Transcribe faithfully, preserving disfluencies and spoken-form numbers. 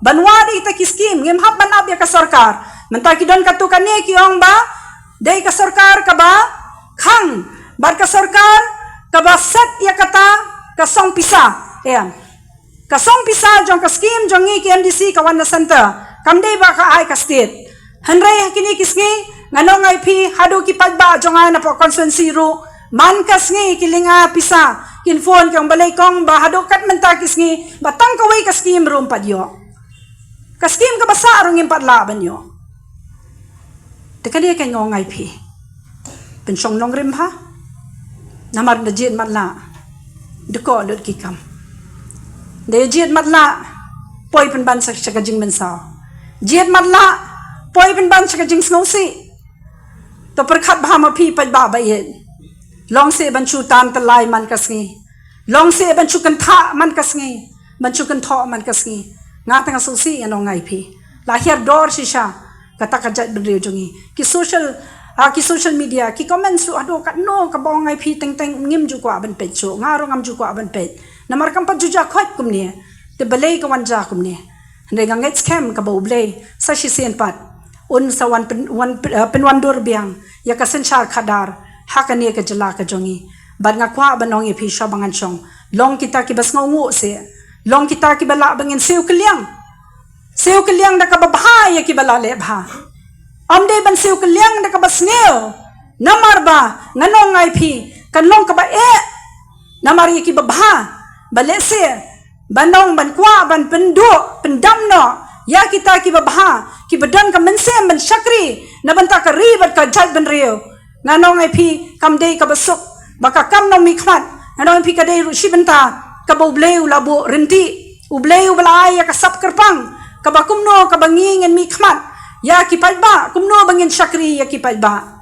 Ban wad ïa kita ki skim, ngim hap ban ap ïa ka sorkar. Mynta ki don katto katne ki ong ba dei ka sorkar kaba khang, bad ka sorkar kaba set ïa kata ka song pisa. Em. Ka song pisa jong ka skim jong ngi ki M D C ka wan na center. Kam dei ba ka ai ka state. Hynrei ha kine ki sngi, ngan ong ïa phi, haduh ki paidbah jong nga napoh constituency ruh, man ka sngi ki lynga pisa, kin phone ki ong balei kong ba haduh kat mynta ki sngi ba tang kawei ka skim ruh ym pat ïoh. Ka skim kaba sah ruh ngim pat lah ban ïoh. Te kane ka ngan ong ïa phi, pynshong nongrim bha. Namar da jied matlah, da koh lut ki kam. Da jied matlah, poi pynban sha, sha ka jingmynsaw. Jied matlah, poi pynban sha ka jingsngewsih. To pyrkhat bha ma phi paidbah ba ïeit. Long seh ban shu tan tyllai man ka sngi. Long seh ban shu kynthah man ka sngi. Ban shu kynthoh man ka sngi. Nga tang sngewsih ngan ong ïa phi. La hiar dor shisha kata ka jaitbynriew jong ngi. Ki social, ah, ki social media, ki comment shuh haduh katno kaba ong ïa phi teng teng ngim ju kwah ban peit shuh. Nga ruh ngam ju kwah ban peit. Namar kam pat ju jia khoit kumne. Te balei ka wan jia kumne. Hynrei nga ngeit skhem kaba U Blei sa shisien pat un sa wan pyn-, wan pyn-, eh, pynwandur biang ïa ka synshar khadar ha kane ka jylla ka jong ngi. Bad nga kwah ban ong ïa phi shuwa ba ngan shong, long kita kiba sngewnguh seh. Long kita kiba lah ba ngin siew kylliang. Siew kylliang da kaba bha ïa kiba la leh bha. Ym dei ban siew kylliang da kaba sniew. Namar ba ngan ong ïa phi, kan long kaba eh. Namar ïa kiba bha, ba lehse ban ong, ban kwah ban pynduh pyndam noh ïa kita kiba bha, kiba don ka mynsiem ban shakri na bynta ka ri bad ka jaitbynriew. Ngan ong ïa phi, kam dei kaba suk ba ka kam nongmihkhmat. Ngan ong ïa phi, ka dei ruh shi bynta kaba U Blei u la buh rynti. U Blei uba la ai ïa ka sap kyrpang kaba kumno kaba ngi ngin mihkhmat ïa ki paidbah, kumno ba ngin shakri ïa ki paidbah.